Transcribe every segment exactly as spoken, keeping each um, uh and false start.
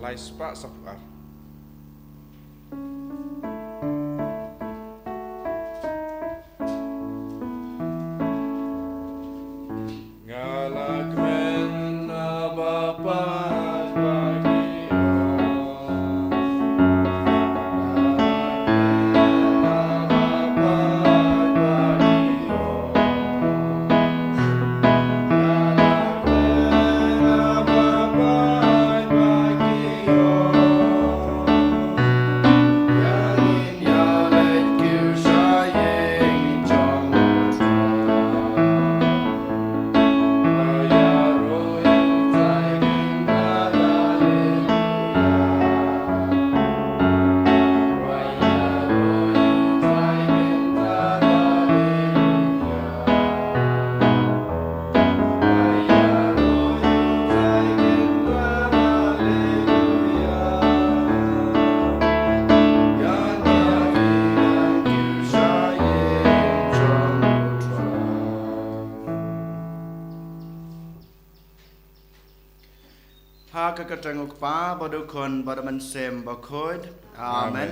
Ai spah sapar. Nga la kmen na ba pat ba ki ong. Ha ka kyrteng u Kpa bad u Khun bad u Mynsiem Bakhuid. Amen. Amen.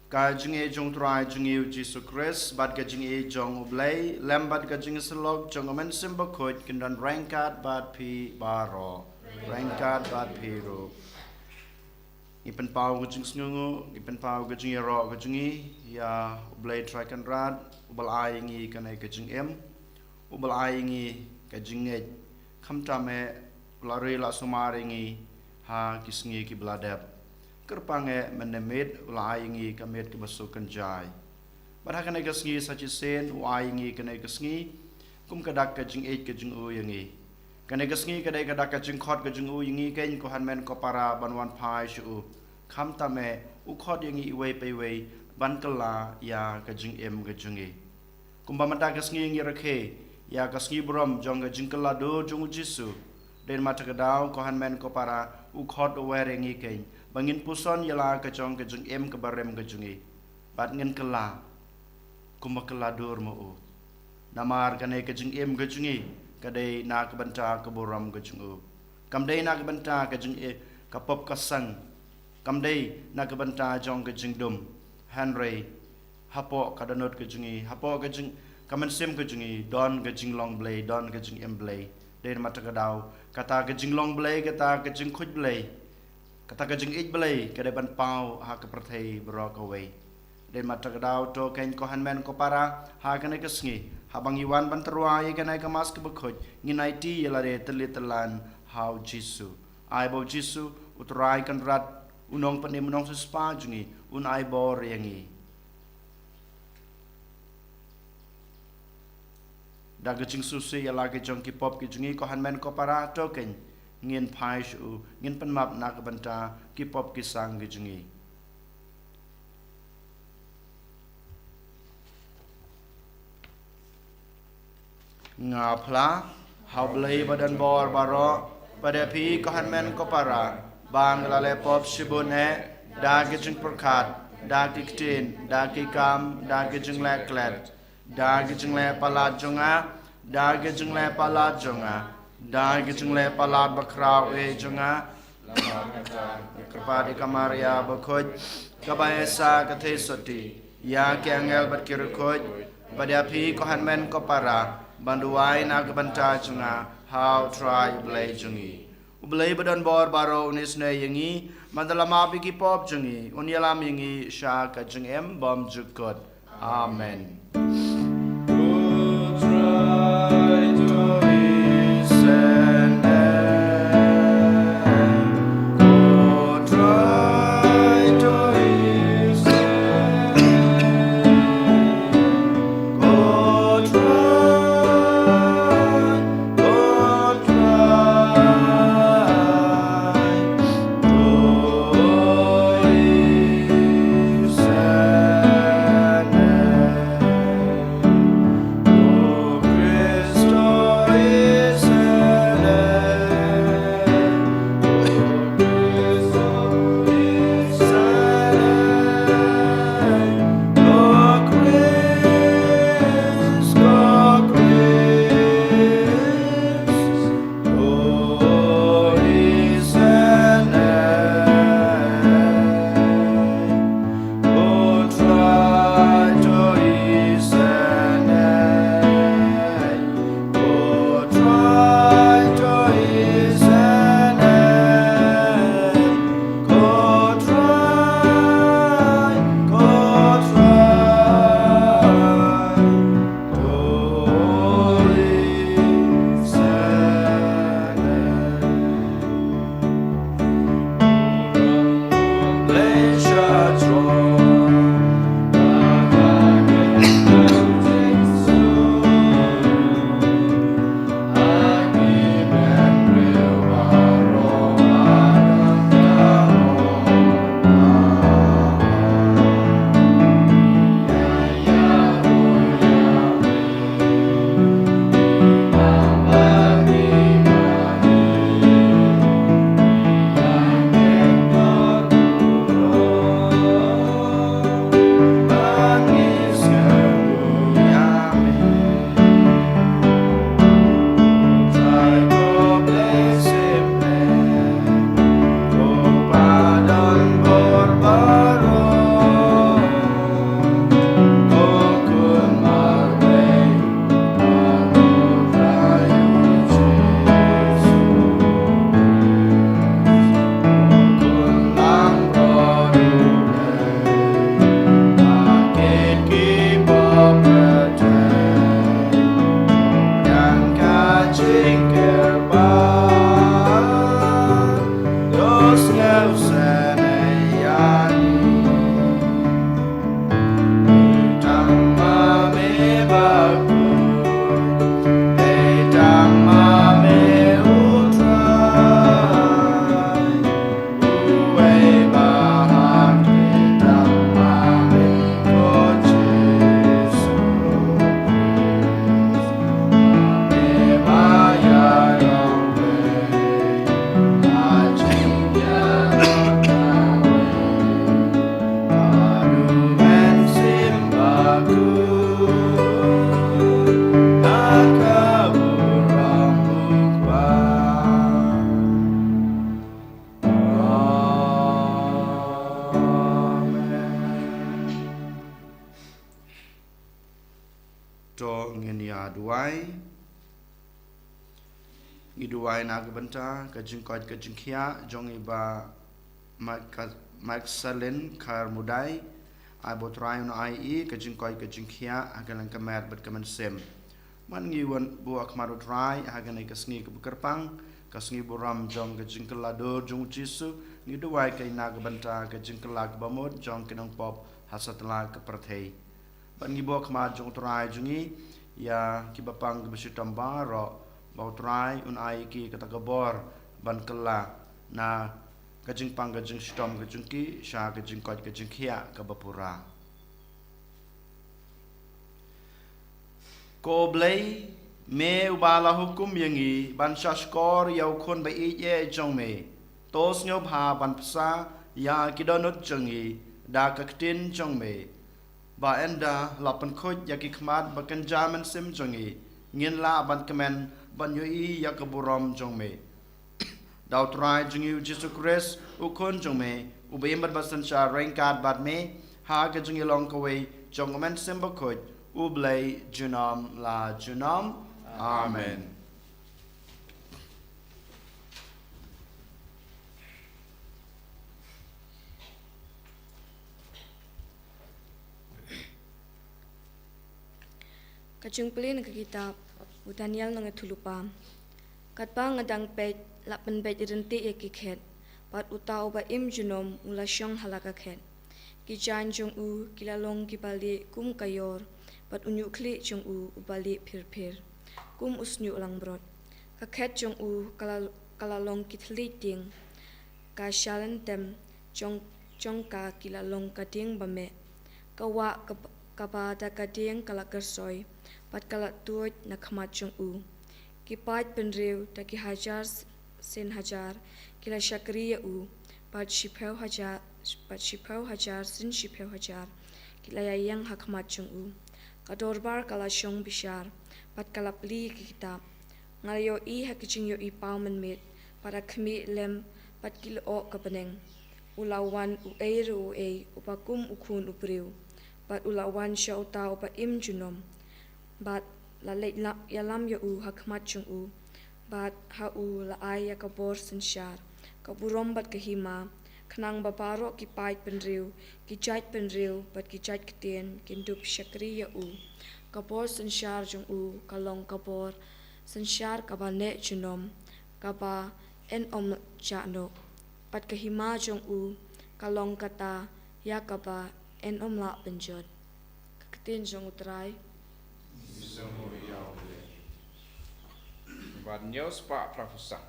Ka jingïeit jong u Trai jong ngi u Jisu Khrist bad ka jingïeit jong u Blei lem bad ka jingïasyllok jong u Mynsiem Bakhuid kin don ryngkat bad phi baroh. Ryngkat bad phi ruh. Ngi pynpaw ka jingsngewnguh, ngi pynpaw ka jingïaroh ka jong ngi ïa u Blei Trai Kynrad, uba la ai ïa ngi kane ka jingim, uba la ai ïa ngi ka jingngeit, khamtam eh u la ri la sumar ïa ngi ha ki sngi kiba la dep. Kyrpang eh mynne miet u la ai ïa ngi ka miet kaba suk kynjai. Bad ha kane ka sngi sa shisien u ai ïa ngi kane ka sngi kum ka dak ka jingïeit ka jong u ïa ngi. Kane ka sngi ka dei ka dak ka jingkhot ka jong u ïa ngi keiñ ko hynmen ko para ban wan phai sha u. Khamtam eh u khot ïa ngi iwei pa iwei ban kylla ïa ka jingim ka jong ngi. Kumba mynta ka sngi ngi rakhe ïa ka sngi burom jong ka jingkylla dur jong u Jisu. Dei namar kata ka daw ko hynmen ko para u khot u wer ïa ngi keiñ ba ngin puson ïa la ka jong ka jingim kaba rim ka jong ngi. Bad ngin kylla kumba kylla dur ma u. Namar kane ka jingim ka jong ngi ka dei na ka bynta ka burom ka jong u. Kam dei na ka bynta ka jingim ka pop ka sang. Kam dei na ka bynta jong ka jingdum. Hynrei hapoh ka dohnud ka jong ngi, hapoh ka jing, ka mynsiem ka jong ngi, don ka jinglong Blei, don ka jingim Blei. Dei namar kata ka daw kata ka jinglong Blei, kata ka jingkhuid Blei, kata ka jingïeit Blei ka dei ban paw ha ka pyrthei baroh kawei. Dei namar kata ka daw to keiñ ko hynmen ko para ha kane ka sngi haba ngi wan ban tyrwa ïa kane ka Mass kaba khuid ngin aiti ïa lade tylli tyllan ha u Jisu. Ai ba u Jisu u Trai Kynrad u Nongpynim u Nongsiewspah jong ngi un ai bor ïa ngi. Da ka jingsngewsih ïa la ka jong ki pop ki jong ngi ko hynmen ko para to keiñ ngin phai sha u ngin pynmap na ka bynta ki pop ki sang ki jong ngi. Nga phla ha u Blei ba don bor baroh, bad ïa phi ko hynmen ko para, ba nga la leh pop shibun eh, da ki jingpyrkhat, da ki ktien, da ki kam, da ki jingleh klet, da ki jingleh palat jong nga, da ki jingleh palat jong nga, da ki jingleh palat bakhraw eh jong nga. Kyrpad ïa ka Maria bakhuid, kaba ïa sa ka theisotti ïa ki angel bad ki riewkhuid, bad ïa phi ko hynmen ko para, ban duwai na ka bynta jong nga ha u Trai u Blei jong ngi. U Blei ba don bor baroh un isynei ïa ngi, ban da la map ïa ki pop jong ngi, un ïalam ïa ngi sha ka jingim bymjukut. Amen. Duwai. Ngi duwai na ka bynta ka jingkoit ka jingkhiah jong i Bah Mike Ka-, Mike Salin Kar Mudai. Ai ba U Trai un ai i ka jingkoit ka jingkhiah ha ka liang ka met bad ka mynsiem. Man ngi wan buh ha khmat U Trai ha kane ka sngi kaba kyrpang, ka sngi burom jong ka jingkylla dur jong U Jisu. Ngi duwai ka na ka bynta ka jingkylla kaba mut jong ki nongpop ha satlak ka pyrthei. Bad ngi buh ha khmat jong U Trai jong ngi ïa kiba pang kiba shitom baroh, ba U Trai un ai ki kata ka bor ban kylla na ka jingpang ka jingshitom ka jong ki sha ka jingkoit ka jingkhiah kaba pura. Ko Blei, me uba la hukum ïa ngi ban shahshkor ïa u Khun ba ïeit eh jong me, to sngewbha ban pynbsa ïa ki dohnud jong ngi da ka ktien jong me, ba ynda la pynkhuid ïa ki khmat ba kynja mynsiem jong ngi, ngin lah ban kmen ban ïohi ïa ka burom jong me. Da U Trai jong ngi U Jisu Khrist, U Khun jong me, uba im bad ba synshar ryngkat bad me ha ka jingïalong kawei jong U Mynsiem Bakhuid, U Blei junom la junom. Amen. Amen. Ka jingpule na ka kitab u Daniel nongïathuhlypa. Katba nga dang peit, la pynbeit ryntih ïa ki khet, bad uta uba im junom u la shong ha la ka khet. Ki jaiñ jong u ki la long kiba lieh kum ka ïor, bad u ñiuhkhlieh jong u uba lieh phir phir kum u shñiuh langbrot. Ka khet jong u ka la, ka la long ki thylliej dieng. Ka shalynter jong, jong ka ki la long ka dieng ba meh. Ka wah kab-, kaba da ka dieng ka la kyrsoi, bad ka la tuid na khmat jong u. Ki paid bynriew da ki hajar s-, sien hajar ki la shakri ïa u, bad shiphew hajar, bad shiphew hajar sien shiphew hajar ki la ïaïeng ha khmat jong u. Ka dorbar ka la shong bishar, bad ka la plie ïa ki kitab. Nga la ïohi ha ki jingïohi paw mynmiet, bad ha khmih lem bad ki lyoh ka bneng. U la wan uei re uei uba kum u Khun u briew, bad u la wan sha uta uba im junom. Bad la leit la-, ïalam ïa u ha khmat jong u, bad ha u la ai ïa ka bor synshar, ka burom bad ka hima, khnang ba baroh ki paid bynriew, ki jait bynriew bad ki jait ktien kin dup shakri ïa u. Ka bor synshar jong u ka long ka bor synshar kaba neh junom, kaba yn ym jah noh, bad ka hima jong u ka long kata ïa kaba yn ym lah pynjot. Ka ktien jong U Trai. Ban ñiew spah phra phew san.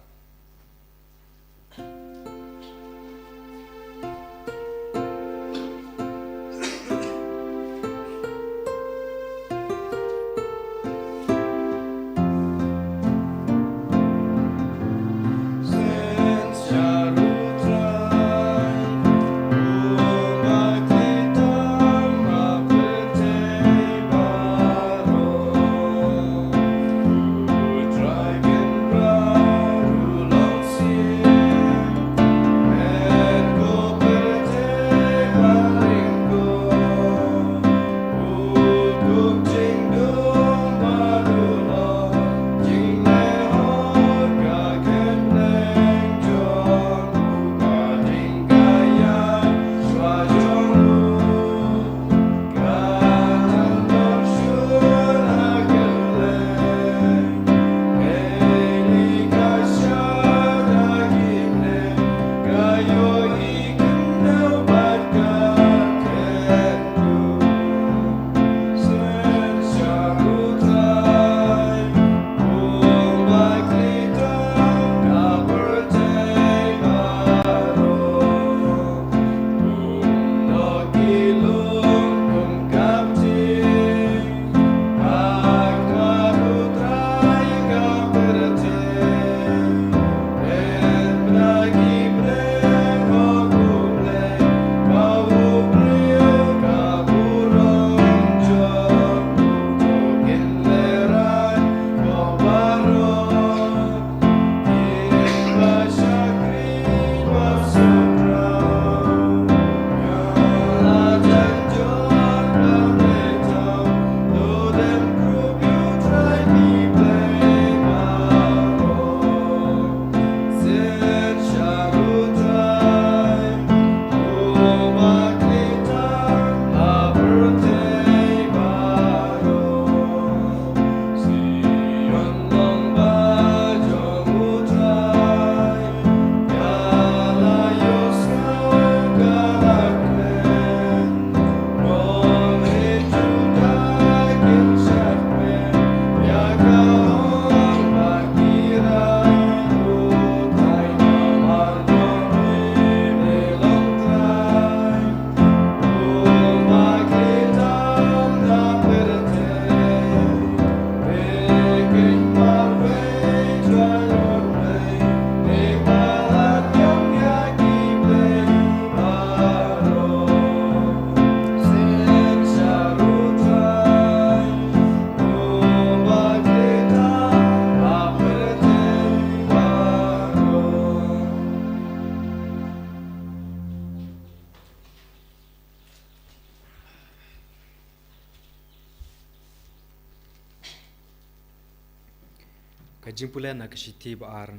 Ka jingpule na ka shithi ba ar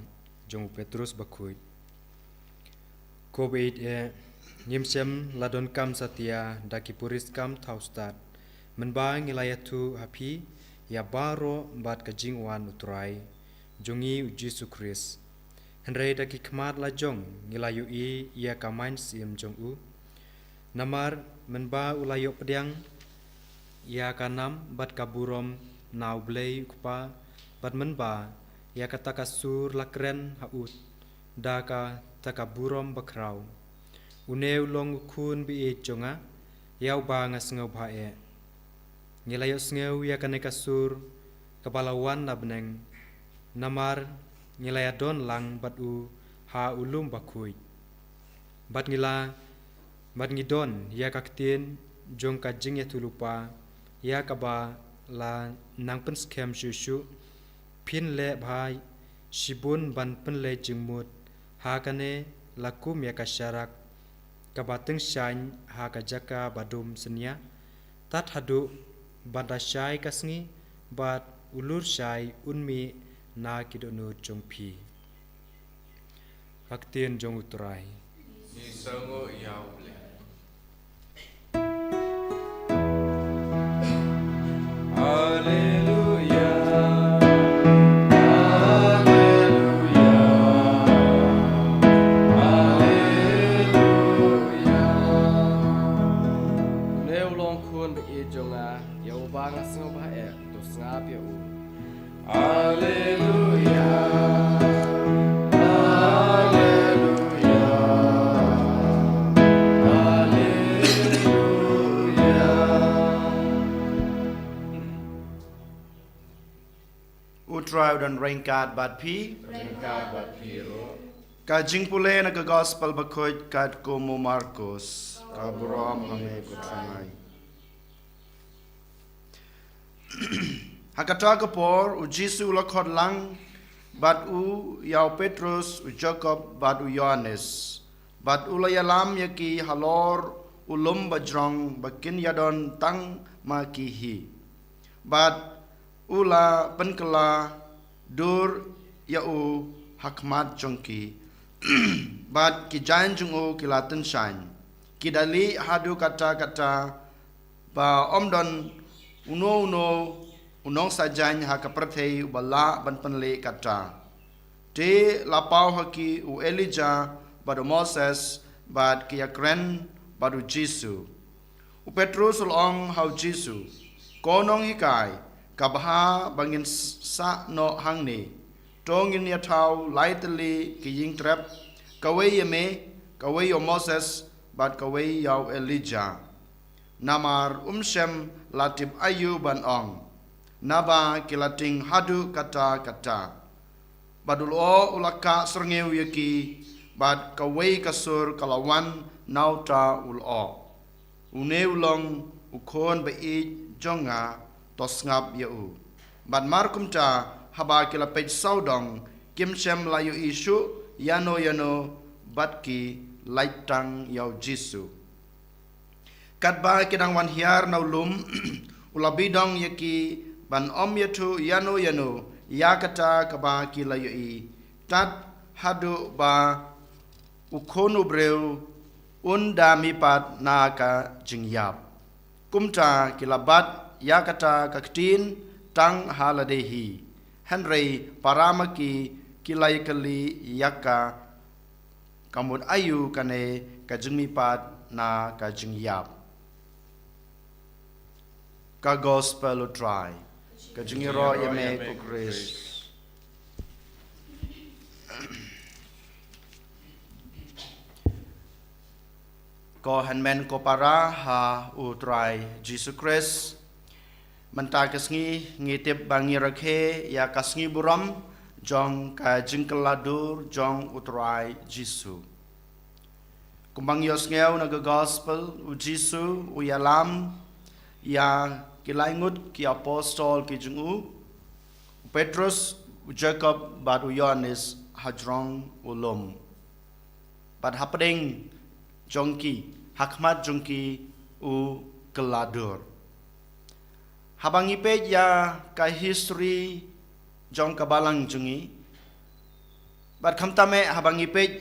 jong u Petrus bakhuid. Ko baieit eh, ngim shym la donkam satia da ki puriskam thaw stad, mynba ngi la ïathuh ha phi ïa baroh bad ka jingwan u Trai jong ngi u Jisu Khrist. Hynrei da ki khmat la jong ngi la ïohi ïa ka mynsiem jong u. Namar mynba u la ïoh pdiang ïa ka nam bad ka burom na u Blei u Kpa, bad mynba ïa kata ka sur la kren ha u da kata ka burom bakhraw. Une u long u khun baieit jong nga, ïa uba nga sngewbha eh. Ngi la ïohsngew ïa kane ka sur kaba la wan na bneng, namar ngi la ïadon lang bad u ha u lum bakhuid. Bad ngi la, bad ngi don ïa ka ktien jong ka jingïathuhlypa, ïa kaba la nang pynskhem shuh shuh. Phin leh bha shibun ban pynleit jingmut ha kane, la kum ïa ka sharak kaba tyngshaiñ ha ka jaka ba dum synñia, tad haduh ban da shai ka sngi, bad u lur shai un mih na ki dohnud jong phi. Ka ktien jong u Trai. Ngi sngew ïa u Blei. Haleluya. Haleluya. Haleluya. Une u long u khun baieit jong nga, ïa uba nga sngewbha eh, to sngap ïa u. Haleluya. Haleluya. Haleluya. U Trai u don ryngkat bad phi. Ryngkat bad phi ruh. Ka jingpule na ka Gospel bakhuid katkum u Markos. Ka burom ha me ko Trai. Ha kata ka por, u Jisu u la khot lang, bad u ïa u Petrus, u Jakob, bad u Ïohannes, bad u la ïalam ïa ki halor u lum bajrong ba kin ïadon tang ma ki hi. Bad u la pynkylla dur ïa u ha khmat jong ki. Bad ki jaiñ jong u ki la tyngshaiñ. Ki da lieh haduh katta katta, ba ym don uno uno u nongsajaiñ ha ka pyrthei uba lah ban pynlieh katta. Te la paw ha ki u Elijah bad u Moses, bad ki ïakren bad u Jisu. U Petrus u la ong ha u Jisu, Ko Nonghikai, ka bha ba ngin s-, sah noh hangne. To ngin ïa thaw lai tylli ki ïingtrep, kawei ïa me, kawei ïa u Moses, bad kawei ïa u Elijah. Namar um shym la tip aïu ban ong, naba ki la tieng haduh katta katta. Bad u lyoh u la kah syrngiew ïa ki, bad kawei ka sur ka la wan na uta u lyoh. Une u long u khun baieit jong nga, to sngap ïa u. Bad markumta, haba ki la peit sawdong, kim shym la ïohi shuh ïano ïano, bad ki lait tang ïa u Jisu. Katba ki dang wan hiar na u lum, u la bidong ïa ki ban ym ïathuh ïano ïano ïa kata kaba ki la ïohi, tad haduh ba u Khun u briew un da mihpat na ka jingïap. Kumta ki la bat ïa kata ka ktien tang ha lade hi. Hynrei para ma ki ki la ïakylli ïa ka, ka mut aïu kane ka jingmihpat na ka jingïap. Ka Gospel u Trai. Ka jingïaroh ïa me ko Khrist. Ko hynmen ko para ha u Trai Jisu Khrist. Mynta ka sngi ngi tip ba ngi rakhe ïa ka sngi burom jong ka jingkylla dur jong u Trai Jisu. Kumba ngi ïohsngew na ka Gospel, u Jisu u ïalam ïa ki lai ngut ki apostol ki jong u, u Petrus, u Jakob bad u Ïohannes hajrong u lum. Bad hapdeng jong ki, ha khmat jong ki u kylla dur. Haba ngi peit ïa ka history jong ka balang jong ngi. Bad khamtam eh haba ngi peit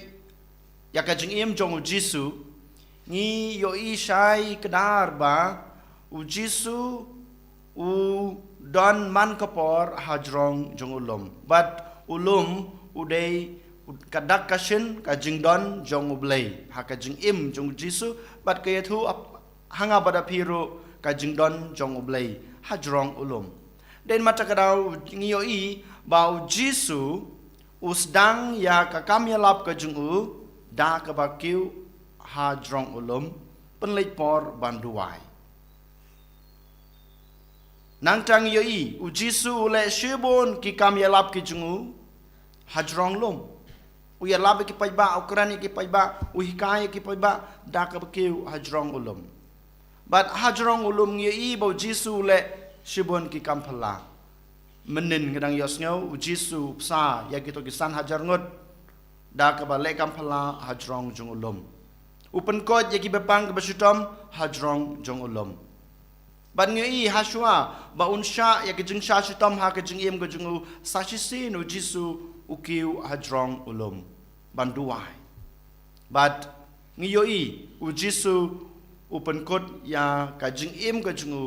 ïa ka jingim jong u Jisu, ngi ïohi shai kdar ba u Jisu u don man ka por hajrong jong u lum. Bad u lum u dei ka dak ka shin ka jingdon jong u Blei ha ka jingim jong u Jisu, bad ka ïathuh ap-, ha nga bad ha phi ruh ka jingdon jong u Blei hajrong u lum. Dei namar kata ka daw ngi ïohi ba u Jisu u sdang ïa ka kam ïalap ka jong u da kaba kiew hajrong u lum, pynleit por ban duwai. Nangta ngi ïohi u Jisu u leh shibun ki kam ïalap ki jong u hajrong lum. U ïalap ïa ki paidbah, u kren ïa ki paidbah, u hikai ïa ki paidbah da kaba kiew hajrong u lum. Bad hajrong u lum ngi ïohi ba u Jisu u leh shibun ki kam phylla. Mynnin ngi dang ïohsngew u Jisu u bsa ïa kito ki san hajar ngut da kaba leh kam phylla hajrong jong u lum. U pynkhuid ïa ki biapang kiba shitom hajrong jong u lum. Bad ngi ïohi hashwa ba un shah ïa ka jingshah shitom ha ka jingim ka jong u, sa shisien u Jisu u kiew hajrong u lum ban duwai. Bad ngi ïohi u Jisu u pynkut ïa ka jingim ka jong u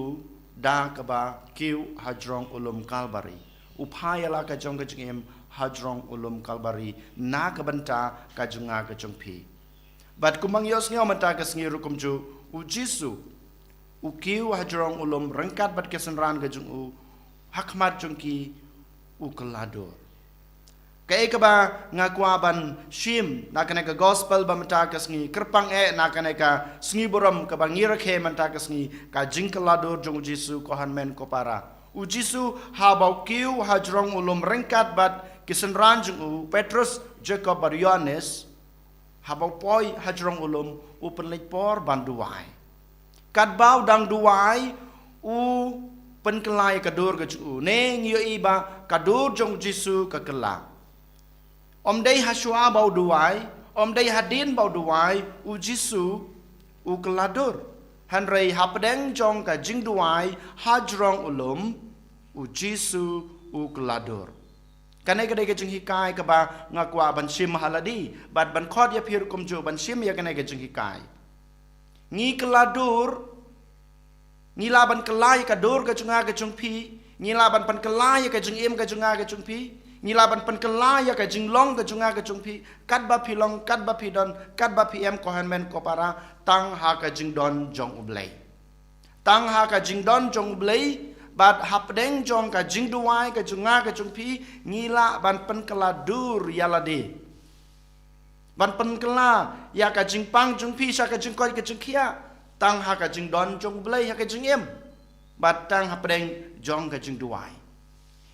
da kaba kiew hajrong u lum Kalbari. U phah ïa la ka jong ka jingim hajrong u lum Kalbari na ka bynta ka jong nga ka jong phi. Bad kumba ngi ïohsngew mynta ka sngi ruh kumjuh, u Jisu u kiew hajrong u lum ryngkat bad ki synran ka jong u, ha khmat jong ki u kylla dur. Kaei kaba nga kwah ban shim na kane ka gospel ba mynta ka sngi, kyrpang eh na kane ka sngi burom kaba ngi rakhe mynta ka sngi, ka jingkylla dur jong u Jisu, ko hynmen ko para. U Jisu haba u kiew hajrong u lum ryngkat bad ki synran jong u, Petrus, Jakob bad Ïohannes, haba u poi hajrong u lum u pynleit por ban duwai. Katba u dang duwai u pynkylla ïa ka dur ka jong u. Ne ngi ïohi ba ka dur jong u Jisu ka kylla. Ym dei hashwa ba u duwai, ym dei hadien ba u duwai, u Jisu u kylla dur. Hynrei hapdeng jong ka jingduwai hajrong u lum, u Jisu u kylla dur. Kane ka dei ka jinghikai kaba nga kwah ban shim ha lade, bad ban khot ïa phi ruh kumjuh ban shim ïa kane ka jinghikai. Ngi kylla dur, ngi lah ban kylla ïa ka dur ka jong nga ka jong phi, ngi lah ban pynkylla ïa ka jingim ka jong nga ka jong phi, ngi lah ban pynkylla ïa ka jinglong ka jong nga ka jong phi, katba phi long, katba phi don, katba phi em, ko hynmen ko para, tang ha ka jingdon jong u Blei. Tang ha ka jingdon jong u Blei, bad hapdeng jong ka jingduwai ka jong nga ka jong phi, ngi lah ban pynkylla dur ïa lade. Ban pynkylla ïa ka jingpang jong phi sha ka jingkoit ka jingkhiah, tang ha ka jingdon jong u Blei ha ka jingim. Bad tang hapdeng jong ka jingduwai.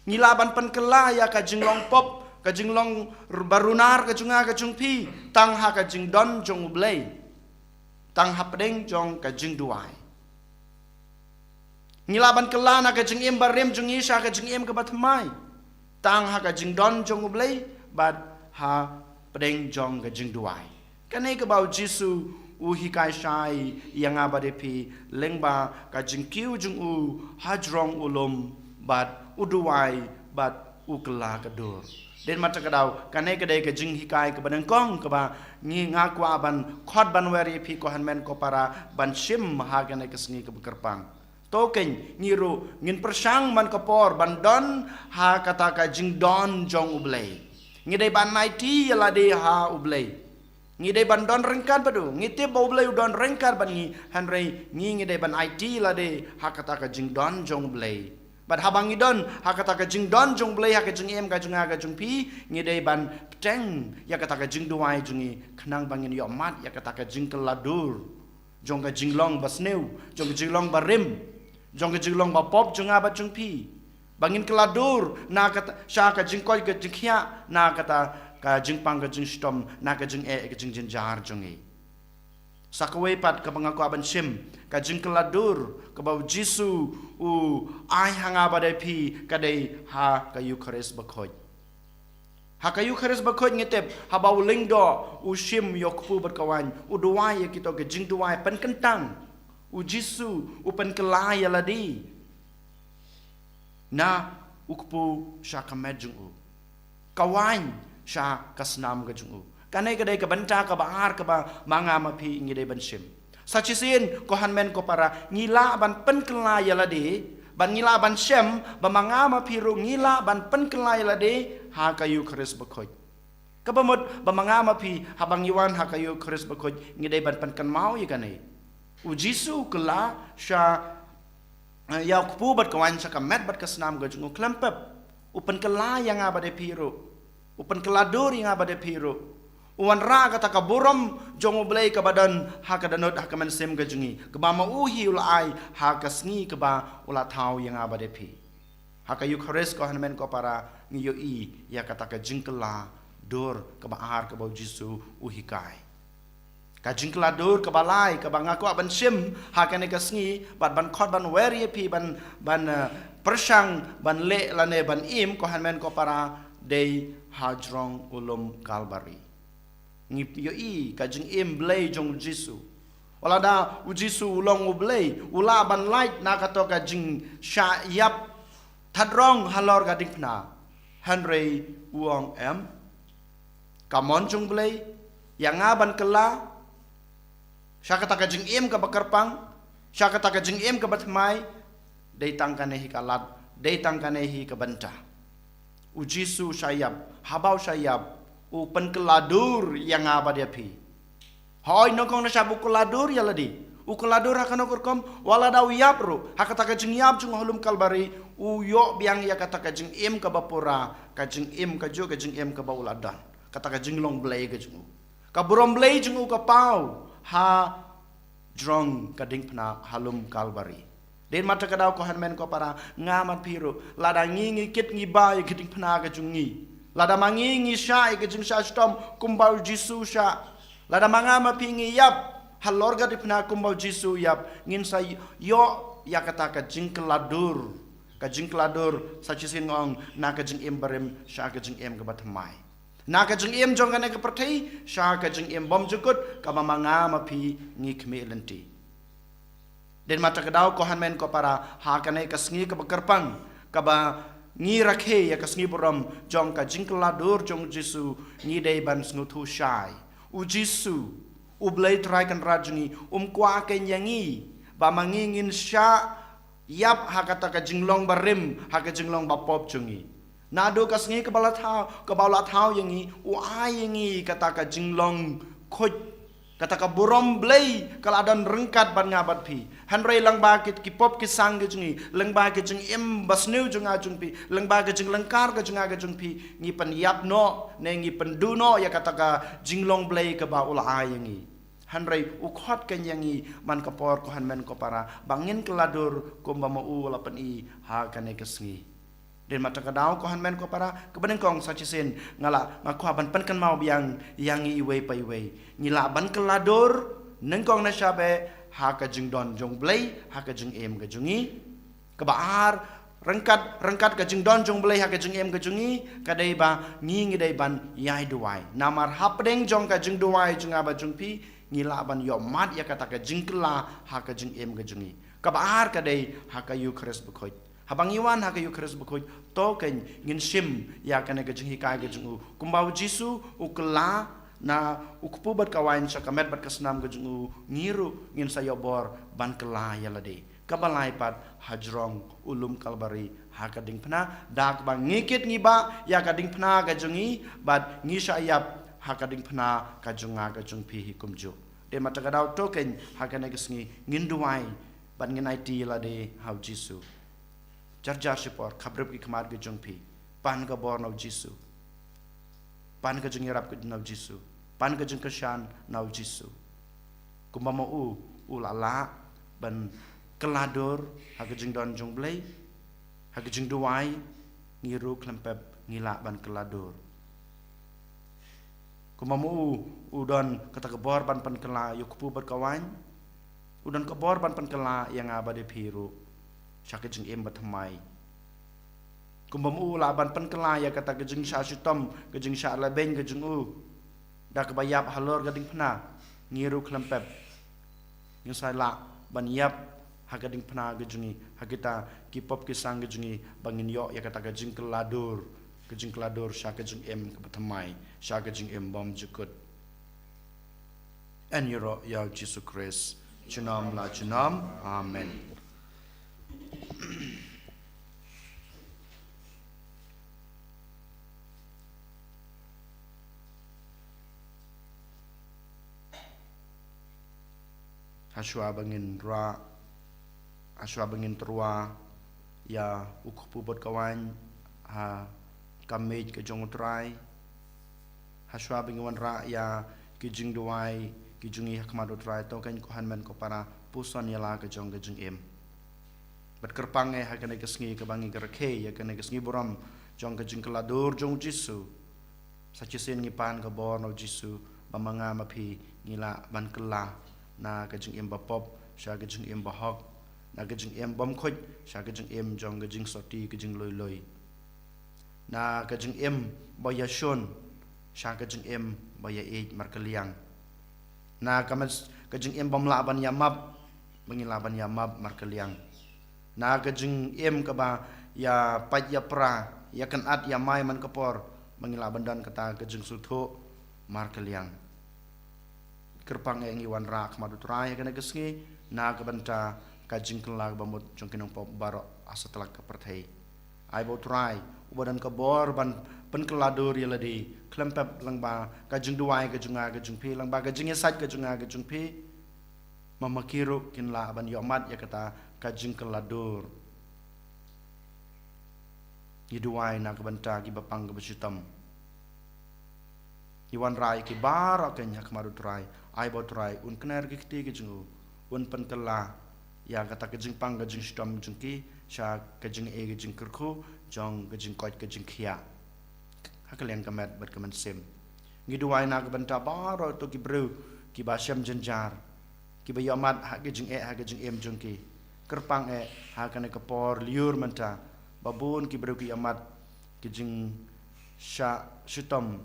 Ngi lah ban pynkylla ïa ka jinglong pop, ka jinglong r-, barunar ka jong nga ka jong phi, tang ha ka jingdon jong u Blei. Tang hapdeng jong ka jingduwai. Ngi lah ban kylla na ka jingim barim jong ngi sha ka jingim kaba thymmai. Tang ha ka jingdon jong u Blei, bad hapdeng jong ka jingduwai. Kane kaba u Jisu u hikai shai ïa nga bad ïa phi, lyngba ka jingkiew jong u hajrong u lum, bad u duwai, bad u kylla ka dur. Dei namar kata ka daw, kane ka dei ka jinghikai kaba nyngkong kaba ngi, nga kwah ban khot ban wer ïa phi, ko hynmen ko para, ban shim ha kane ka sngi kaba kyrpang. To kein, ngi ruh ngin pyrshang man ka por ban don ha kata ka jingdon jong u Blei. Ngi dei ban aiti ïa lade ha u Blei. Ngi dei ban don ryngkat bad u. Ngi tip ba u Blei u don ryngkat bad ngi, hynrei ngi, ngi dei ban aiti ïa lade ha kata ka jingdon jong u Blei. Bad haba ngi don ha kata ka jingdon jong u Blei ha ka jingim ka jong nga ka jong phi, ngi dei ban bteng ïa kata ka jingduwai jong ngi, khnang ba ngin ïohmad ïa kata ka jingkylla dur jong ka jinglong basniew, jong ka jinglong barim, jong ka jinglong bapop jong nga bad jong phi. Ba ngin kylla dur na kata, sha ka jingkoit ka jingkhiah, na kata ka jingpang ka jingshitom, na ka jingeh ka jingjynjar jong ngi. Sa kawei pat kaba nga kwah ban shim, ka jingkylla dur kaba u Jisu u ai ha nga bad ïa phi, ka dei ha ka Eukharist bakhuid. Ha ka Eukharist bakhuid ngi tip, haba u lyngdoh u shim ïa u kpu bad ka waiñ, u duwai ïa kito ki jingduwai pynkyntang. U Jisu u pynkylla ïa lade na u kpu sha ka met jong u, ka waiñ sha ka snam ka jong u. Kane ka dei ka bynta kaba ar kaba ma nga ma phi ngi dei ban shim. Sa shisien ko hynmen ko para, ngi lah ban pynkylla ïa lade, ban ngi lah ban shem ba ma nga ma phi ruh ngi lah ban pynkylla ïa lade ha ka Eukharist bakhuid. Kaba mut ba ma nga ma phi haba ngi wan ha ka Eukharist bakhuid ngi dei ban pynkynmaw ïa kane. U Jisu u kylla sha, eh, ïa u kpu bad ka waiñ sha ka met bad ka snam ka jong u khlem pep. U pynkylla ïa nga bad ïa phi ruh. U pynkylla dur ïa nga bad ïa phi ruh. U wanrah kata ka burom jong U Blei kaba don ha ka dohnud ha ka mynsiem ka jong ngi, kaba ma u hi u la ai ha ka sngi kaba u la thaw ïa nga bad ïa phi. Ha ka Eukharist ko hynmen ko para ngi ïohi ïa kata ka jingkylla dur kaba ar kaba u Jisu u hikai. Ka jingkylla dur kaba lai kaba nga kwah ban shim ha kane ka sngi bad ban khot ban wer ïa phi ban, ban, eh, pyrshang ban leh lane ban im ko hynmen ko para dei hajrong u lum Kalbari. Ngi ïohi ka jingim Blei jong u Jisu. Wat lada u Jisu u long U Blei, u lah ban lait na kato ka jingshah ïap thadrong halor ka diengphna. Hynrei u ong em, ka mon jong U Blei ïa nga ban kylla sha kata ka jingim kaba kyrpang, sha kata ka jingim kaba thymmai, dei tang kane hi ka lad, dei tang kane hi ka bynta. U Jisu u shah ïap, haba u shah ïap, u pynkylla dur ïa nga bad ïa phi. Hooid, nyngkong na shaba u kylla dur ïa lade. U kylla dur ha kano ka rukom, wat lada u ïap ruh, ha kata ka jingïap jong u ha lum Kalbari, u ïoh biang ïa kata ka jingim kaba pura, ka jingim kajuh ka jingim kaba u la don. Kata ka jinglong Blei ka jong u. Ka burom Blei jong u ka paw hajrong ka diengphna ha lum Kalbari. Dei namar kata ka daw ko hynmen ko para, nga bad phi ruh, lada ngi ngi kit ngi bah ïa ka diengphna ka jong ngi, lada ma ngi ngi shah ïa ka jingshah shitom kumba u Jisu u shah, lada ma nga ma phi ngi ïap halor ka diengphna kumba u Jisu u ïap, ngin sa ïoh ïa kata ka jingkylla dur. Ka jingkylla dur sa shisien nga ong na ka jingim barim sha ka jingim kaba thymmai. Na ka jingim jong kane ka pyrthei sha ka jingim bymjukut kaba ma nga ma phi ngi khmih lynti. Dei namar kata ka daw ko hynmen ko para, ha kane ka sngi kaba kyrpang kaba ngi rakhe ïa ka sngi burom jong ka jingkylla dur jong u Jisu, ngi dei ban sngewthuh shai. U Jisu, U Blei Trai Kynrad jong ngi, um kwah keiñ ïa ngi ba ma ngi ngin shah ïap ha kata ka jinglong barim, ha ka jinglong bapop jong ngi. Naduh ka sngi kaba la thaw, kaba u la thaw ïa ngi, u ai ïa ngi kata ka jinglong khuid, kata ka burom Blei ka la don ryngkat bad nga bad phi. Hynrei lyngba ki, ki pop ki sang ki jong ngi, lyngba ki jingim basniew jong nga jong phi, lyngba ki jinglyngkar ka jong nga ka jong phi, ngi pynïap noh ne ngi pynduh noh ïa kata ka jinglong Blei kaba u la ai ïa ngi. Hynrei u khot keiñ ïa ngi man ka por ko hynmen ko para ba ngin kylla dur kumba ma u u la pyni ha kane ka sngi. Dei namar kata ka daw ko hynmen ko para, kaba nyngkong sa shisien nga la, nga kwah ban pynkynmaw biang ïa ngi iwei pa iwei. Ngi lah ban kylla dur nyngkong na shaba ha ka jingdon jong U Blei ha ka jingim ka jong ngi. Kaba ar, ryngkat, ryngkat ka jingdon jong U Blei ha ka jingim ka jong ngi, ka dei ba ngi ngi dei ban ïai duwai. Namar hapdeng jong ka jingduwai jong nga bad jong phi, ngi lah ban ïohmad ïa kata ka jingkylla ha ka jingim ka jong ngi. Kaba ar ka dei ha ka Eukharist bakhuid. Haba ngi wan ha ka Eukharist bakhuid, to keiñ ngin shim ïa kane ka jinghikai ka jong u. Kumba u Jisu u kylla na u kpu bad ka waiñ sha ka met bad ka snam ka jong u, ngi ruh ngin sa ïoh bor ban kylla ïa lade. Kaba lai pat hajrong u lum Kalbari ha ka diengphna, da kaba ngi kit ngi bah ïa ka diengphna ka jong ngi, bad ngi shah ïap ha ka diengphna ka jong nga ka jong phi hi kumjuh. Dei namar kata ka daw to keiñ ha kane ka sngi ngin duwai bad ngin aiti ïa lade ha u Jisu. Jar jar shipor, khapbrip ki khmat ki jong phi. Pan ka bor na u Jisu. Pan ka jingïarap ka na u Jisu. Pan ka jingkyrshan na u Jisu. Kumba ma u, u la lah ban kylla dur ha ka jingdon jong U Blei, ha ka jingduwai, ngi ruh khlem pep ngi lah ban kylla dur. Kumba ma u, u don kata ka bor ban pynkylla ïa u kpu bad ka waiñ. U don ka bor ban pynkylla ïa nga bad ïa phi ruh sha ka jingim bathymmai. Kumba ma u lah ban pynkylla ïa kata ka jingshah shitom, ka jingshah lehbeiñ ka jong u, da kaba ïap halor ka diengphna, ngi ruh khlem pep ngin sa lah ban ïap ha ka diengphna ka jong ngi, ha kita ki pop ki sang ka jong ngi, ba ngin ïoh ïa kata ka jingkylla dur, ka jingkylla dur sha ka jingim kaba thymmai, sha ka jingim bymjukut. Yn ïaroh ïa u Jisu Khrist junom la junom. Amen. Hashwa ba ngin rah, hashwa ba ngin tyrwa ïa u kpu bad ka waiñ ha ka miej ka jong u Trai, hashwa ba ngin wanrah ïa ki jingduwai ki jong ngi ha khmat u Trai, to keiñ ko hynmen ko para, puson ïa la ka jong ka jingim. Bad kyrpang eh ha kane ka sngi kaba ngi rakhe ïa kane ka sngi burom jong ka jingkylla dur jong u Jisu. Sa shisien ngi pan ka bor na u Jisu, ba ma nga ma phi ngi lah ban kylla na ka jingim bapop sha ka jingim bahok, na ka jingim bymkhuid sha ka jingim jong ka jingsoti ka jingloi loi, na ka jingim ba ïashun sha ka jingim ba ïaieit markylliang, na ka mes-, ka jingim bym lah ban ïamap ba ngi lah ban ïamap markylliang, na ka jingim kaba ïapait ïapra, ïakynad ïamai man ka por ba ngi lah ban don kata ka jingsngewthuh markylliang. Kyrpang eh ngi wanrah ha khmat u Trai ha kane ka sngi na ka bynta ka jingkylla bamut jong ki nongpop baroh ha satlak ka pyrthei. Ai ba u Trai uba don ka bor ban pynkylla dur ïa lade, khlem pep lyngba ka jingduwai ka jong nga ka jong phi, lyngba ka jingïasaid ka jong nga ka jong phi, ma ma ki ruh kin lah ban ïohmad ïa kata ka jingkylla dur. Ngi duwai na ka bynta ki bapang ki bashitom. Ngi wanrah ïa ki baroh keiñ ha khmat u Trai. Ai ba u Trai un kner ki kti ki jong u, un pynkylla ïa kata ka jingpang ka jingshitom jong ki sha ka jingeh ka jingkyrkhu jong ka jingkoit ka jingkhiah ha ka liang ka met bad ka mynsiem. Ngi duwai na ka bynta baroh to ki briew kiba shem jynjar, kiba ïohmad ha ka jingeh ha ka jingim jong ki. Kyrpang eh ha kane ka por lyiur mynta, ba bun ki briew ki ïohmad ki jingshah shitom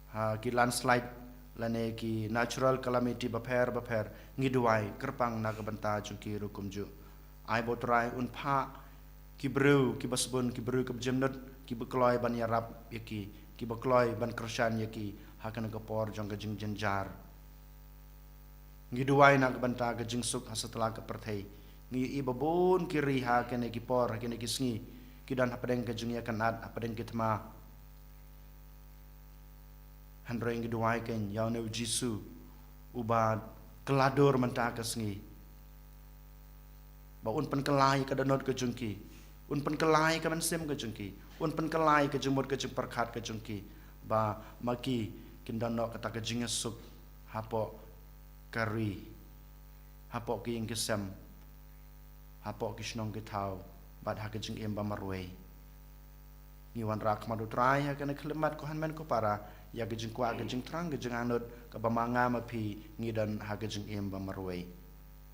ha ki landslide lane ki natural calamity bapher bapher. Ngi duwai kyrpang na ka bynta jong ki ruh kumjuh. Ai ba u Trai un phah ki briew kiba sbun, ki briew kiba jemnud, kiba kloi ban ïarap ïa ki, kiba kloi ban kyrshan ïa ki ha kane ka por jong ka jingjynjar. Ngi duwai na ka bynta ka jingsuk ha satlak ka pyrthei. Ngi ïohi ba bun ki ri ha kine ki por, ha kine ki sngi, ki don hapdeng ka jingïakynad, hapdeng ki thma. Hynrei ngi duwai keiñ ïa une u Jisu uba kylla dur mynta ka sngi, ba un pynkylla ïa ka dohnud ka jong ki, un pynkylla ïa ka mynsiem ka jong ki, un pynkylla ïa ka jingmut ka jingpyrkhat ka jong ki, ba ma ki kin don noh kata ka jingïasuk hapoh ka ri, hapoh ki ïing ki sem, hapoh ki shnong ki thaw, bad ha ka jingim ba marwei. Ngi wanrah ha khmat u Trai ha kane ka khyllipmat, ko hynmen ko para, ïa ka jingkwah, ka jingthrang, ka jingangnud kaba ma nga ma phi ngi don ha ka jingim ba marwei.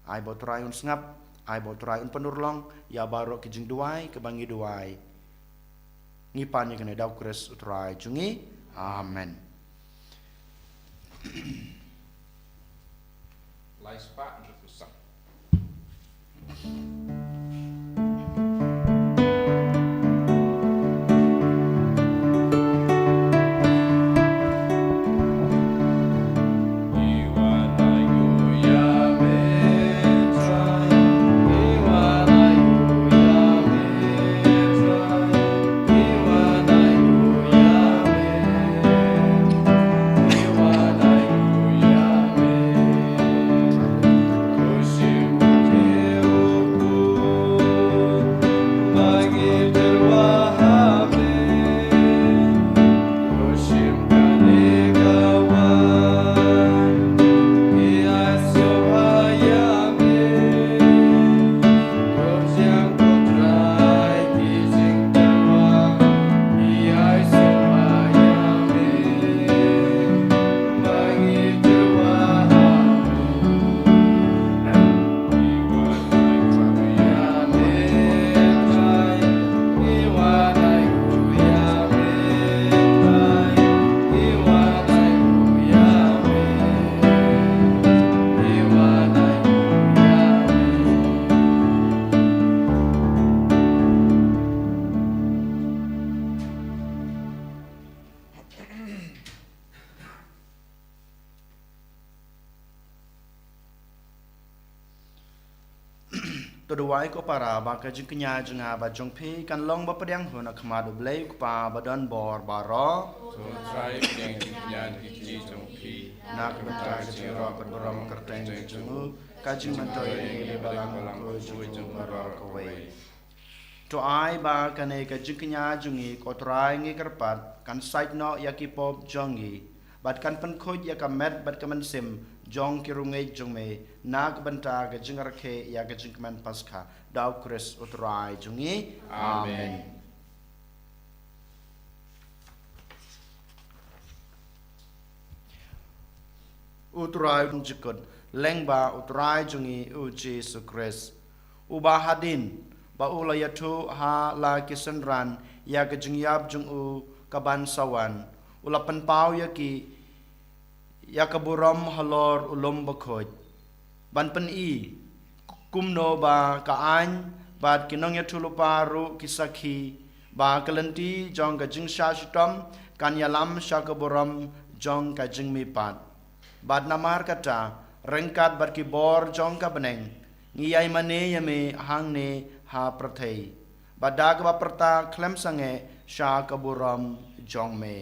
Ai ba u Trai un sngap, ai ba u Trai un pynurlong ïa baroh ki jingduwai kaba ngi duwai. Ngi pan ïa kane da u Khrist u Trai jong ngi. Amen. Lai spah hynriewphew saw. To duwai ko para ba ka jingkñia jong nga bad jong phi kan long ba pdiang hun ha khmat U Blei U Kpa ba don bor baroh. To Trai, pdiang jingkñia ki kñi jong phi na ka bynta ka jingïarap bad burom kyrteng jong u, ka jingmyntoi ïa ngi balang ko jong u baroh kawei. To ai ba kane ka jingkñia jong ngi ko Trai ngi kyrpad kan sait noh ïa ki pop jong ngi bad kan pynkhuid ïa ka met bad ka mynsiem jong ki riewngeit jong me na ka bynta ka jingrakhe ïa ka jingkmen Paskha. Da U Khrist U Trai jong ngi. Amen. Amen. U Trai u jukut lyngba U Trai jong ngi U Jisu Khrist, uba hadien ba u la ïathuh ha la ki synran ïa ka jingïap jong u kaban sa wan, u la pynpaw ïa ki ïa ka burom halor u lum bakhuid, ban pyni kumno ba ka aiñ bad ki nongïathuhlypa ruh ki sakhi ba ka lynti jong ka jingshah shitom kan ïalam sha ka burom jong ka jingmihpat. Bad namar kata, ryngkat bad ki bor jong ka bneng, ngi ïai mane ïa me hangne ha pyrthei, bad da kaba pyrta khlem sangeh sha ka burom jong me.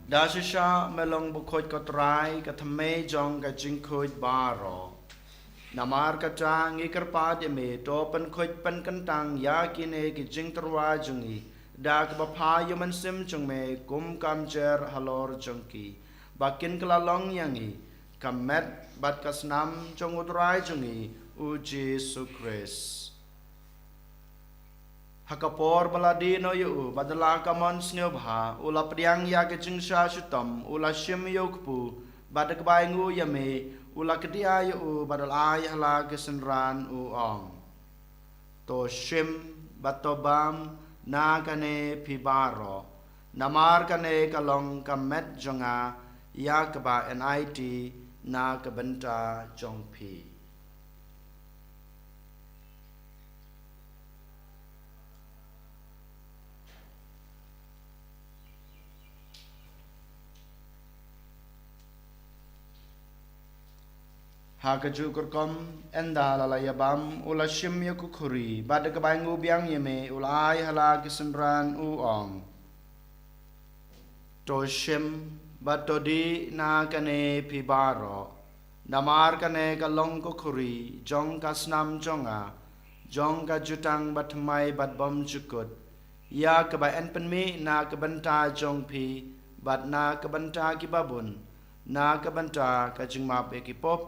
Da shisha me long bakhuid ko Trai, ka thymmei jong ka jingkhuid baroh. Namar kata ngi kyrpad ïa me, to pynkhuid pynkyntang ïa kine ki jingtyrwa jong ngi da kaba pha ïa u Mynsiem jong me kum ka mjer halor jong ki, ba kin kylla long ïa ngi ka met bad ka snam jong U Trai jong ngi U Jisu Khrist. Ha ka por ba la die noh ïa u bad da la ka mon sngewbha, u la pdiang ïa ka jingshah shitom, u la shim ïa u kpu, bad da kaba ainguh ïa me, u la kdiah ïa u bad da la ai ha la ki synran, u ong: To shim bad to bam na kane phi baroh, namar kane ka long ka met jong nga ïa kaba yn aiti na ka bynta jong phi. Ha kajuh ka rukom, ynda la la ïa bam, u la shim ïa ka khuri, bad da kaba ainguh biang ïa me, u la ai ha la ki synran, u ong: To shim bad to dih na kane phi baroh, namar kane ka long ka khuri jong ka snam jong nga, jong ka jutang bathymmai bad bymjukut, ïa kaba yn pynmih na ka bynta jong phi bad na ka bynta kiba bun, na ka bynta ka jingmap ïa ki pop.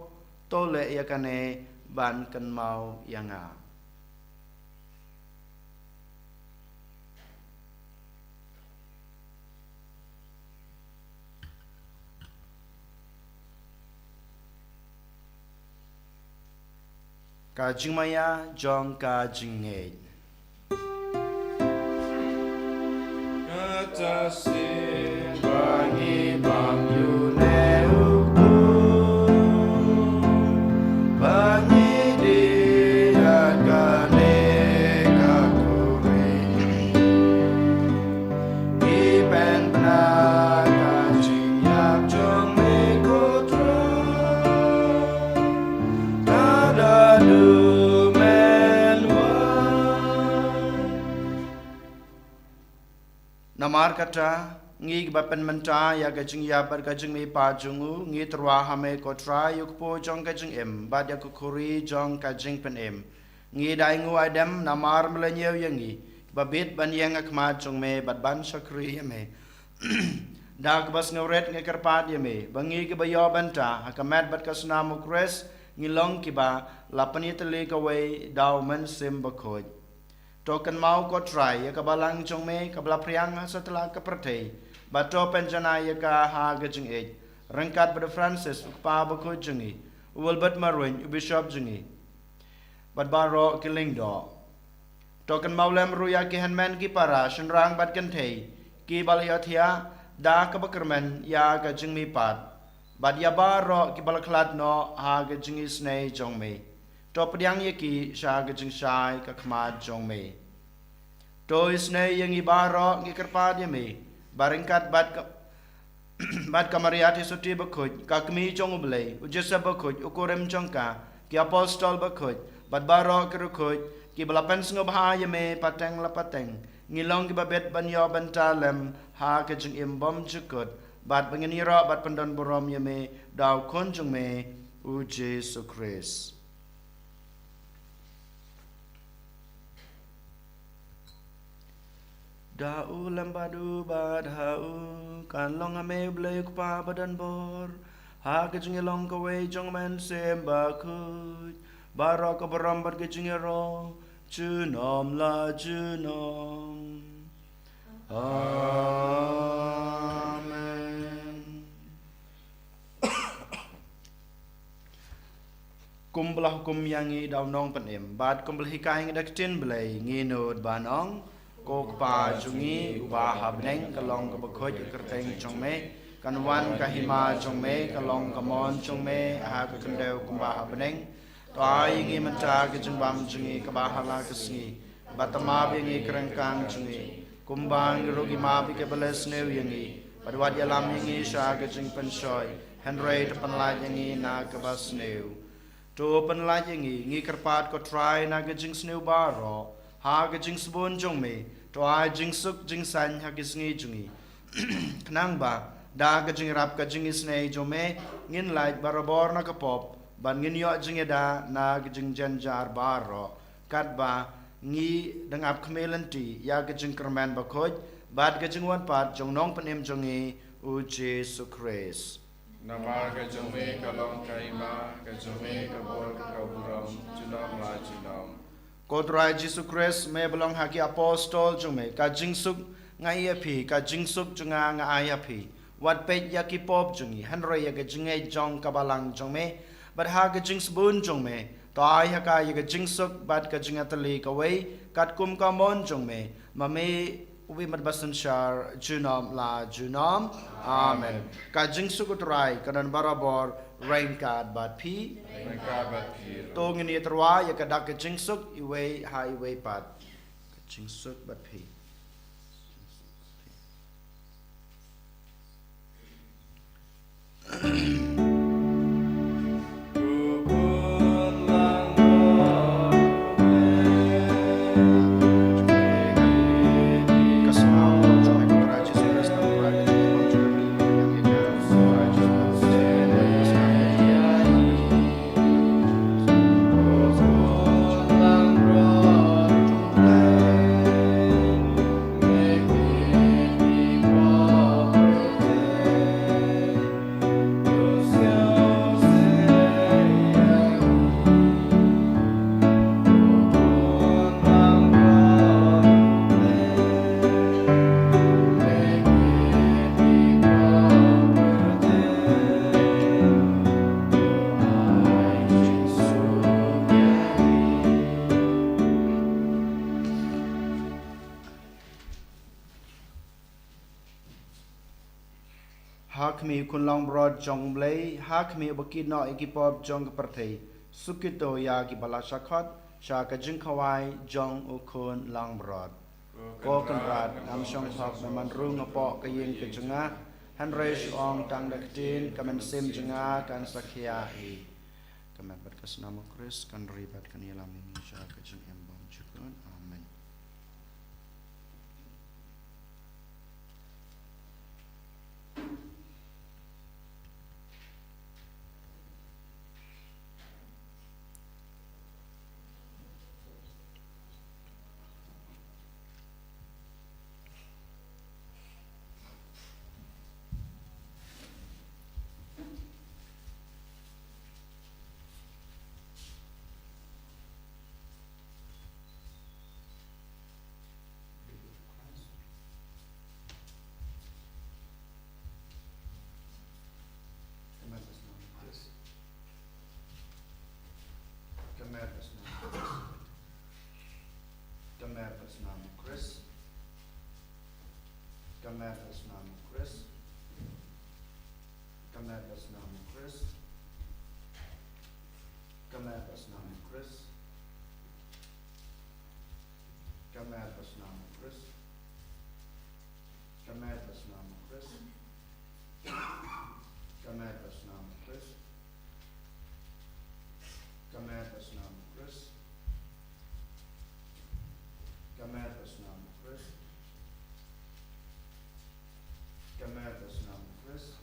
To leh ïa kane ban kynmaw ïa nga. Ka jingmaïa jong ka jingngeit. Kata sien ba ngi bam ïa une u kpu, ba ngi dih ïa kane ka khuri, ngi pynbna ka jingïap jong me ko Trai. Ka da duh men wan. Namar kata, Ngi kiba pynmynta ïa ka jingïap bad ka jingmihpat jong u, ngi tyrwa ha me ko Trai, ïa u kpu jong ka jingim bad ïa ka khuri jong ka jingpynim. Ngi da ïnguh ïadem namar me la ñiew ïa ngi, kiba bit ban ïeng ha khmat jong me bad ban shakri ïa me. Da kaba sngewrit ngi kyrpad ïa me ba ngi kiba ïoh bynta ha ka met bad ka snam u Khrist, ngi long kiba la pynïatylli kawei da u Mynsiem Bakhuid. To kynmaw ko Trai ïa ka balang jong me kaba la phriang ha satlak ka pyrthei, bad to pynjanai ïa ka ha ka jingïeit, ryngkat bad u Francis u kpa bakhuid jong ngi, u Wilbert Marwein u bishop jong ngi, bad baroh ki lyngdoh. To kynmaw lem ruh ïa ki hynmen ki para, shynrang bad kynthei kiba la ïohthiah da kaba kyrmen ïa ka jingmihpat, bad ïa baroh kiba la khlad noh ha ka jingisynei jong me. To pdiang ïa ki sha ka jingshai ka khmat jong me. To isynei ïa ngi baroh, ngi kyrpad ïa me ba ryngkat bad ka, bad ka Maria Theisotti bakhuid, ka kmie jong u Blei, u Joseph bakhuid, u kurim jong ka, ki apostol bakhuid, bad baroh ki riewkhuid kiba la pynsngewbha ïa me pateng la pateng, ngi long kiba bit ban ïoh bynta lem ha ka jingim bymjukut, bad ba ngin ïaroh bad pyndon burom ïa me da u Khun jong me, u Jisu Khrist. Da u lem bad u bad ha u, kan long ha me u Blei u Kpa badonbor, ha ka jingïalong kawei jong u Mynsiem Bakhuid, baroh ka burom bad ka jingïaroh junom la junom. Amen. Kumba la hukum ïa ngi da u Nongpynim, bad kumba la hikai ngi da ka ktien Blei, ngi nud ban ong: Ko Kpa jong ngi uba ha bneng, ka long kaba khuid ka kyrteng jong me, kan wan ka hima jong me, ka long ka mon jong me ha ka khyndew kumba ha bneng. To ai ïa ngi mynta ka jingbam jong ngi kaba ha la ka sngi, bad to map ïa ngi ki ryngkang jong ngi, kumba ngi ruh ngi map ïa kiba leh sniew ïa ngi, bad wat ïalam ïa ngi sha ka jingpynshoi, hynrei to pynlait ïa ngi na kaba sniew. To pynlait ïa ngi, ngi kyrpad ko Trai, na ka jingsniew baroh, ha ka jingsbun jong me, to ai jingsuk jingsaiñ ha ki sngi jong ngi, khnang ba da ka jingïarap ka jingisynei jong me, ngin lait barabor na ka pop, bad ngin ïoh jingïada na ka jingjynjar baroh, katba ngi dang ap khmih lynti ïa ka jingkyrmen bakhuid bad ka jingwan pat jong u Nongpynim jong ngi, u Jisu Khrist. Namar ka jong me ka long ka hima, ka jong me ka bor, ka burom junom la junom. Ko Trai Jisu Khrist, me ba la ong ha ki apostol jong me: Ka jingsuk nga ai ïa phi, ka jingsuk jong nga nga ai ïa phi. Wat peit ïa ki pop jong ngi, hynrei ïa ka jingngeit jong ka balang jong me. Bad ha ka jingsbun jong me, to ai ha ka ïa ka jingsuk bad ka jingïatylli kawei, katkum ka mon jong me, ma me u Mei Mad Basynshar junom la junom. Amen. Ka jingsuk u Trai kan don barabor ryngkat bad phi. Ryngkat bad phi. To ngin ïatyrwa ïa ka dak ka jingsuk iwei ha iwei pat. Ka jingsuk bad phi. Ha khmih u Khun langbrot jong u Blei, ha khmih uba kit noh ïa ki pop jong ka pyrthei, suk kito ïa kiba la shah khot sha ka jingkhawai jong u Khun langbrot. Ko Kynrad, ngam shong hok ba man rung hapoh ka ïing ka jong nga, hynrei shu ong tang da ka ktien, ka mynsiem jong nga kan sa khia hi. Ka met bad ka snam u Khrist kan ri bad kan ïalam ïa ngi sha ka jingim bymjukut. Amen. Snam Khrist. Ka met bad snam Khrist. Ka met bad snam Khrist. Ka met bad snam Khrist. Ka met bad snam Khrist. Ka met bad snam Khrist. Ka met bad snam Khrist. Ka met bad snam Khrist. Ka met bad snam Khrist. Ka met bad snam Khrist.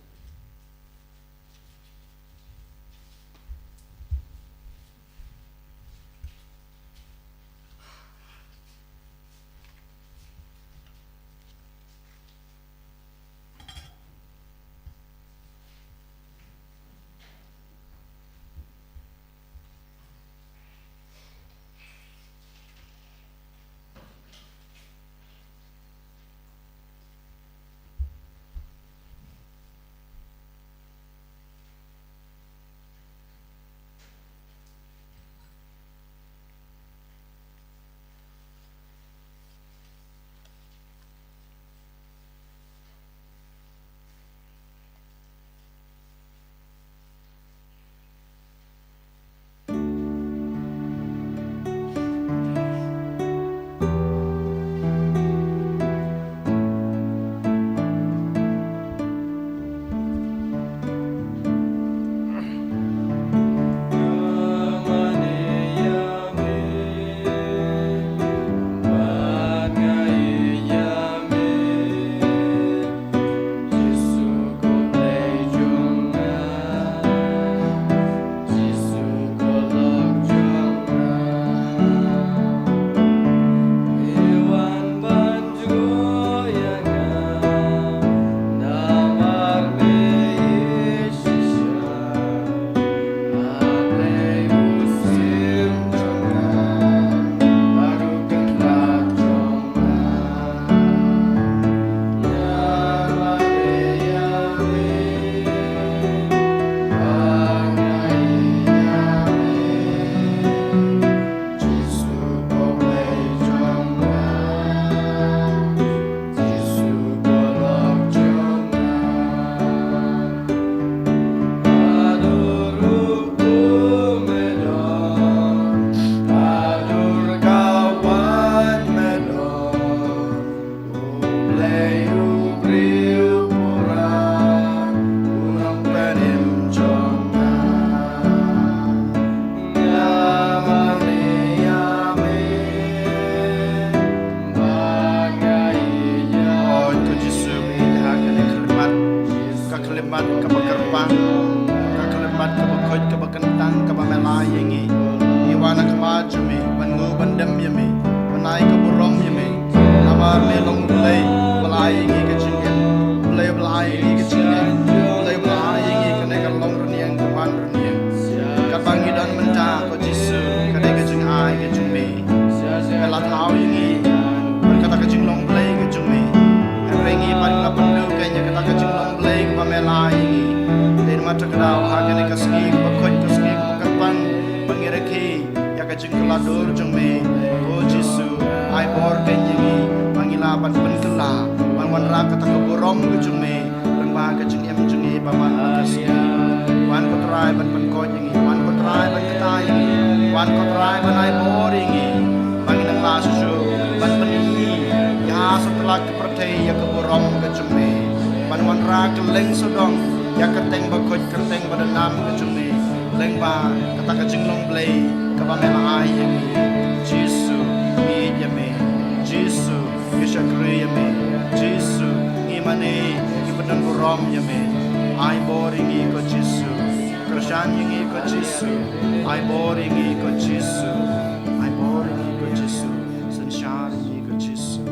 Ka khyllipmat kaba kyrpang, ka khyllipmat kaba khuid, kaba kyntang, kaba me la ïa ngi. Ngi wan ha khmat jong me ban nguh ban dem ïa me, ban ai ka burom ïa me. Namar me long U Blei ba la ai ïa ngi ka jingim, U Blei ba la ai ïa ngi ka jingim, U Blei ba la ai ïa ngi kane ka long rynïeng, ka man rynïeng. Katba ngi don mynta, ko Jisu, ka dei ka jingai ka jong me. Me la thaw ïa ngi bad kata ka jinglong Blei ka jong me. Hynrei ngi pat ngi la pynduh kein ïa kata ka jinglong Blei kaba me la ai ïa ngi. Dei namar kata ka daw ha kane ka sngi kaba khuid, ka sngi kaba kyrpang, ba ngi rakhe ïa ka jingkylla dur jong me. Ko Jisu, ai bor kein ïa ngi ba ngi lah ban pynkylla, ban wanrah kata ka burom ka jong me. Lyngba ka jingim jong ngi ba man la ka sngi. Wan ko Trai ban pynkoit ïa ngi, wan ko Trai ban kata ïa ngi, wan ko Trai ban ai bor ïa ngi. Ba ngin nang lah shuh shuh ban pyni ïa satlak ka pyrthei ïa ka burom ka jong me. Ban wanrah kylleng sawdong ïa ka kyrteng ba khuid, ka kyrteng ba donnam ka jong me. Lyngba kata ka jinglong Blei kaba me la ai ïa ngi. Jisu, ngi ïeit ïa me. Jisu, ngi shakri ïa me. Jisu, ngi mane, ngi pyndonkam burom ïa me. Ai bor ïa ngi ko Jisu. Kyrshan ïa ngi ko Jisu. Ai bor ïa ngi ko Jisu. Ai bor ïa ngi ko Jisu. Synshar ïa ngi ko Jisu.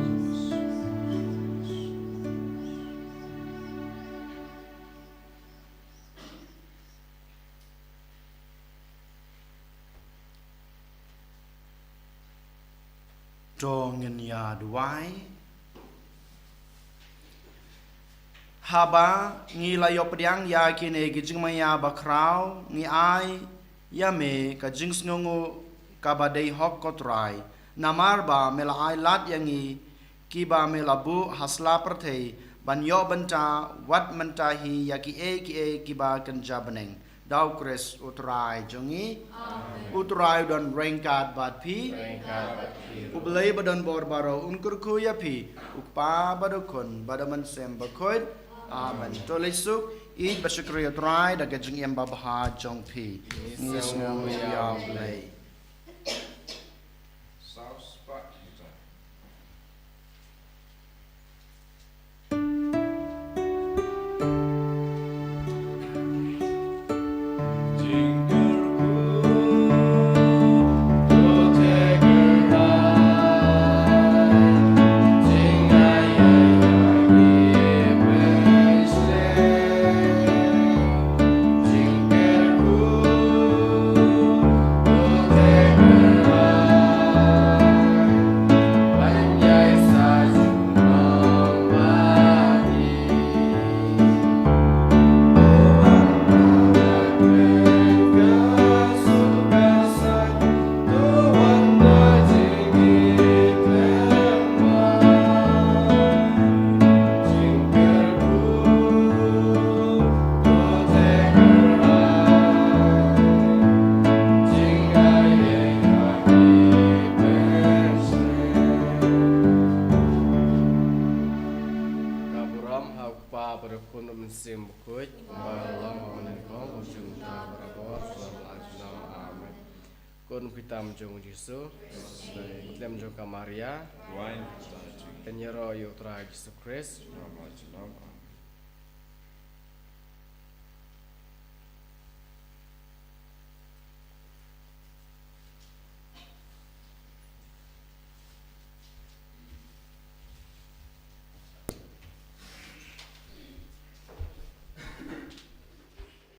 To ngin ïa duwai. Haba ngi la ïoh pdiang ïa kine ki jingmaïa bakhraw, ngi ai ïa me ka jingsngewnguh kaba dei hok ko Trai, Namar ba me la ai lad ïa ngi kiba me la buh ha sla pyrthei ban ïoh bynta wat mynta hi ïa kiei kiei kiba kynja bneng. Da U Khrist U Trai jong ngi. Amen. U Trai u don ryngkat bad phi. Ryngkat bad phi. U Blei ba don bor baroh un kyrkhu ïa phi, U Kpa bad U Khun bad U Mynsiem Bakhuid. Amen. To leit suk, ïeit bad shakri ïa U Trai da ka jingim babha jong phi. Ngi sngew ïa U Blei. Ka burom ha U Kpa bad U Khun bad U Mynsiem Bakhuid, kumba la long, mynta bad kumta bad barabor, sha la junom. Amen. Khun khyndai jong U Jisu, khlem jong ka Maria, kan ïaroh ïa U Trai Jisu Khrist.